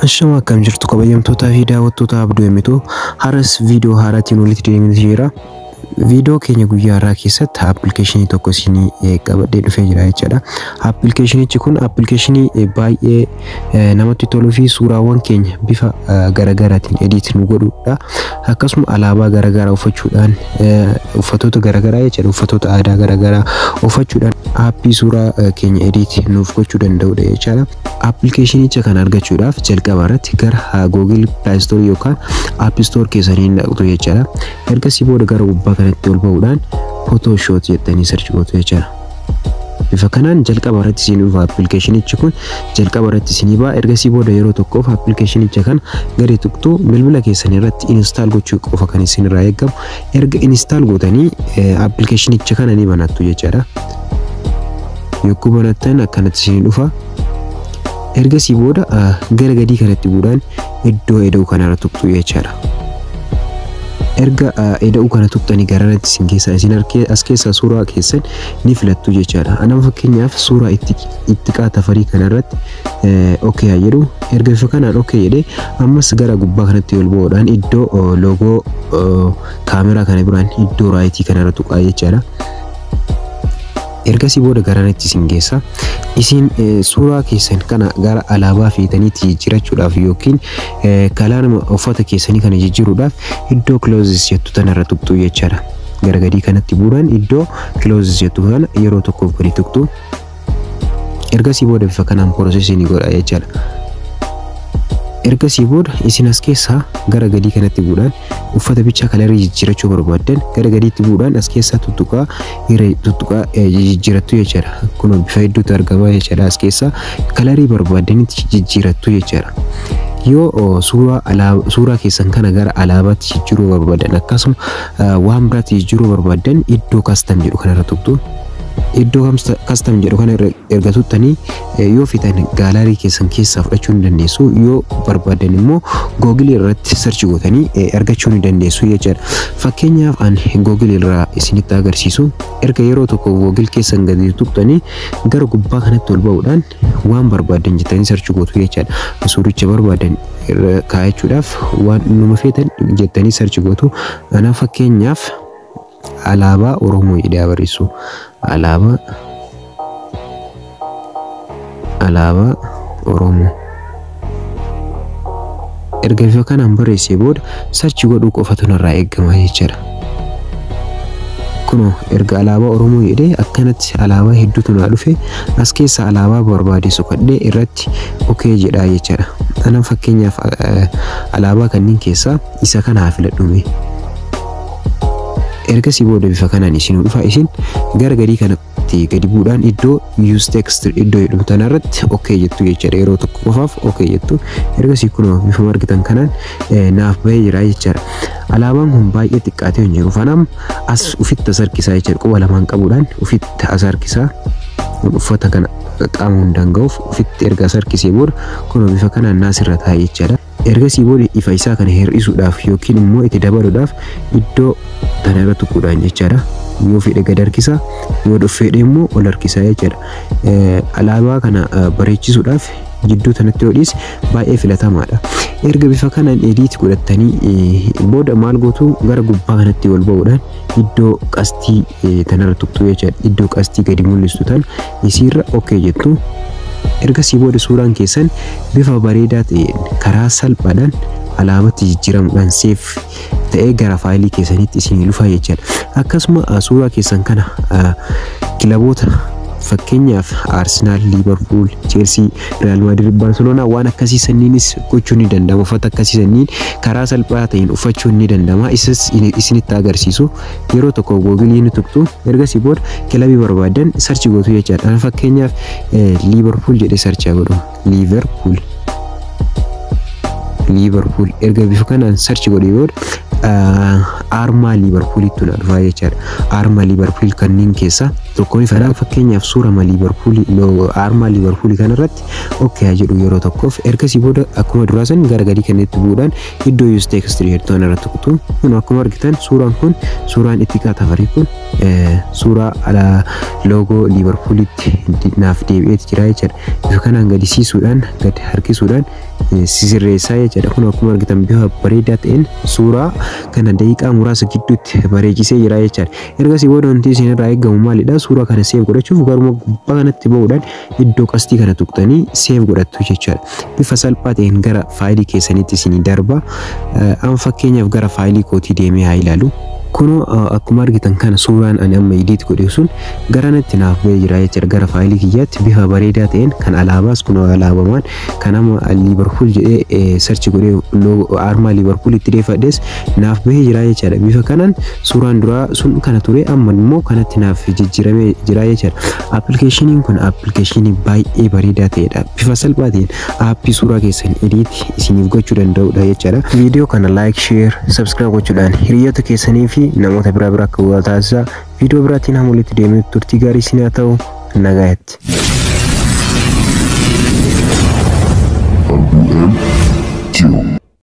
Ashama, akkam jirtu kabajamtootaa fi daawwattoota Abduu Himituu? Har'as viidiyoo haaraatiin walitti deemnee jira. Viidiyoo keenya guyyaa har'aa keessatti appilikeeshinii tokko isinii qabadhee dhufee jira jechaadha. Appilikeeshinichi kun appilikeeshinii baay'ee namatti toluu fi suuraawwan keenya bifa garaagaraatiin edit nu godhudha. Akkasuma alaabaa garaagaraa uffachuudhaan, uffatoota garaagaraa jechaadha, uffatoota aadaa garaagaraa uffachuudhaan aappii suuraa keenya edit nuuf gochuu danda'udha jechaadha. Appilikeeshinicha kana argachuudhaaf jalqaba irratti gara Google Play Store yookaan App Store keessanii hin dhaqxu jechaadha. Ergasii booda gara gubbaa kanatti ol ba'uudhaan Photoshop jettanii search gootu jechaadha. Bifa kanaan jalqaba irratti isin dhufa, appilikeeshinichi kun jalqaba irratti isinii ba'a. Ergasii booda yeroo tokkoof appilikeeshinicha kana gadi tuqxu, bilbila keessan irratti install gochuu qofa kan isin irraa eegamu. Erga install gootanii appilikeeshinicha kana ni banattu jechaadha. Yogguu banattan akkanatti isinii dhufa. Ergasii booda gara gadii kanatti bu'uudhaan iddoo eda'uu kanarra tuqxu jechaadha. Erga eda'uu kana tuqxanii garanatti isin keessaa isin as keessaa suuraa keessan ni filattu jechaadha. Anama fakkeenyaaf suuraa Ittiqaa Tafarii kanarratti okay haa jedhu. Erga bifa kanaan okay jedhee, ammas gara gubbaa kanatti ol ba'uudhaan iddoo loogoo kaameraa kana biraan iddoo right kanarra tuqaa jechaadha. Ergasii booda garanatti isin geessa. Isin suuraa keessan kana gara alaabaa feetaniitti jijjiirachuudhaaf yookiin kalaanuma uffata keessanii kana jijjiiruudhaaf iddoo clothes jettu tanarra tuqxu jechaadha. Gara gadii kanatti bu'uudhaan iddoo clothes jettu kana yeroo tokkoof gadi tuqxu. Ergasii booda bifa kanaan process ni godha jechaadha. Ergasii booda isin as keessaa gara gadii kanatti bu'uudhaan uffata bichaa color jijjiirachuu barbaaddan gara gadiitti bu'uudhaan as keessaa tuttuqaa irra tuttuqaa jijjiirattu jechaadha. Kun bifa hedduutu argama jechaadha, as keessaa color barbaaddanitti jijjiirattu jechaadha. Yoo suuraa keessan kana gara alaabaatti jijjiiruu barbaadan, akkasuma waan biraatti jijjiiruu barbaadan, iddoo custom jedhu kanarra tuqxu. Iddoo custom jedhu kana erga tuqxanii yoo feetan gallery keessan keessaa fudhachuu ni dandeessu, yoo barbaadan immoo Google irratti search gootanii argachuu ni dandeessu jechaadha. Fakkeenyaaf ani Google irraa isinitti agarsiisu. Erga yeroo tokko Google keessan gadi tuqxanii gara gubbaa kanatti ol ba'uudhaan waan barbaadan jettanii search gootu jechaadha. Suuricha barbaadan irra kaa'achuudhaaf waan numa feetan jettanii search gootu. Anaaf fakkeenyaaf alaabaa Oromoo jedhee barreessu. Alaabaa Oromoo. Erga bifa kanaan barreessee booda search godhuu qofatu narraa eegama jechaadha. Kunoo erga alaabaa Oromoo jedhee akkanatti alaabaa hedduutu naa dhufe, as keessa alaabaa barbaade soqadhee irratti okay jedhaa jechaadha. Ana fakkeenyaaf alaabaa kanneen keessaa isa kana haa filadhume. Ergasii booda bifa kanaan isin dhufa, isin gara gadii kanatti gadi bu'uudhaan iddoo use text iddoo jedhamu tanarratti okay jettu jechaadha. Yeroo tokko qofaaf okay jettu. Ergasii kunoo bifa argitan kanaan naaf bahee jira jechaadha. Alaabaan kun baay'ee xiqqaatee hin jiru. Kanaaf as ufitti as harkisaa jechaadha. Quba lamaan qabuudhaan ufitti as harkisaa. Uffata kana qaama hundaan ga'uuf ufitti erga as harkisee booda kunoo bifa kanaan naasirra taa'e jechaadha. Ergasii booda ifa isaa kana hir'isuudhaaf yookiin immoo itti dabaluudhaaf iddoo tana irra tuquudhaan jechaadha. Yoo fedhe gad harkisa, yoo fedhe immoo ol harkisa jechaadha. Alaabaa kana bareechisuudhaaf jidduu tanatti yoo dhiise baay'ee filatamaadha. Erga bifa kanaan edit godhattanii booda maal gootu? Gara gubbaa kanatti ol ba'uudhaan iddoo qastii tanarra tuqxu jechaadha. Iddoo qastii gadi mul'istu tan isiirra okay jettu. Ergasii booda suuraan keessan bifa bareedaa ta'een karaa salphaadhaan alaabatti jijjiiramuudhaan save ta'ee gara faayilii keessanitti isinii dhufa jechaadha. Akkasuma suuraa keessan kana kilaboota, fakkeenyaaf Arsenaal, Liivarpuul, Cheelsii, Real Maadrid, Baarseloonaa, waan akkasii sanniinis gochuun ni danda'ama. Uffata akkasii sanniin karaa salphaa ta'een uffachuun ni danda'ama. Isas isinitti agarsiisu. Yeroo tokko Google ni tuqxu, ergasii booda kilabii barbaadan search gootu jechaadha. Fakkeenyaaf Liivarpuul jedhee search godhu. Liivarpuul. Liivarpuul erga bifa kanaan search godhee booda Aarmaa Liibarpuulitti na dhufaa jechaadha. Aarmaa Liibarpuul kanneen keessaa tokko ni fedha. Fakkeenyaaf, suura Liibarpuulii, aarmaa Liibarpuulii kanarratti okay haa jedhu yeroo tokkoof. Ergasii booda akkuma duraa san gara gadii kanatti bu'uudhaan iddoo use text jettu irratti tuqxu. Kun akkuma argitan suuraan kun, suuraan Ittiqaa Tafarii kun, suuraa ala loogoo Liibarpuulitti naaf deebi'eeti jira jechaadha. Bifa kanaan gadi siisuudhaan, gadi harkisuudhaan sisirreessaa jechaadha. Kun akkuma argitan bifa bareedaa ta'een suuraa kana daqiiqaa muraasa gidduutti bareechisee jira jechaadha. Ergasii booda wanti isin irraa eegamu maalidha? Suuraa kana save godhachuuf garuma gubbaa kanatti ba'uudhaan iddoo qastii kana tuqxanii save godhattu jechaadha. Bifa salphaa ta'een gara faayilii keessanitti isinii darba. An fakkeenyaaf gara faayilii kootii deemee haa ilaalu. Kunoo akkuma argitan kana suuraan ani amma edit godhe sun gara natti naaf ba'ee jira jechuudha. Gara faayilii kiyyaatti bifa bareedaa ta'een kan alaabaas kunoo alaabamaan kan amma Liibarpuul jedhee search godhee aarmaa Liibarpuul itti deeffadhes naaf bahee jira jechuudha. Bifa kanaan suuraan duraa sun kana ture, amma immoo kanatti naaf jijjiiramee jira jechuudha. Appilikeeshiniin kun appilikeeshinii baay'ee bareedaa ta'edha. Bifa salphaa ta'een aappii suuraa keessan edit isiniif gochuu danda'udha jechuudha. Viidiyoo kana like, share, subscribe gochuudhaan hiriyoota keessanii fi namoota biraa bira akka bu'aa taasisaa. Viidiyoo biraatiin hamma walitti deemee turtii gaarii isin haa ta'u, nagaatti.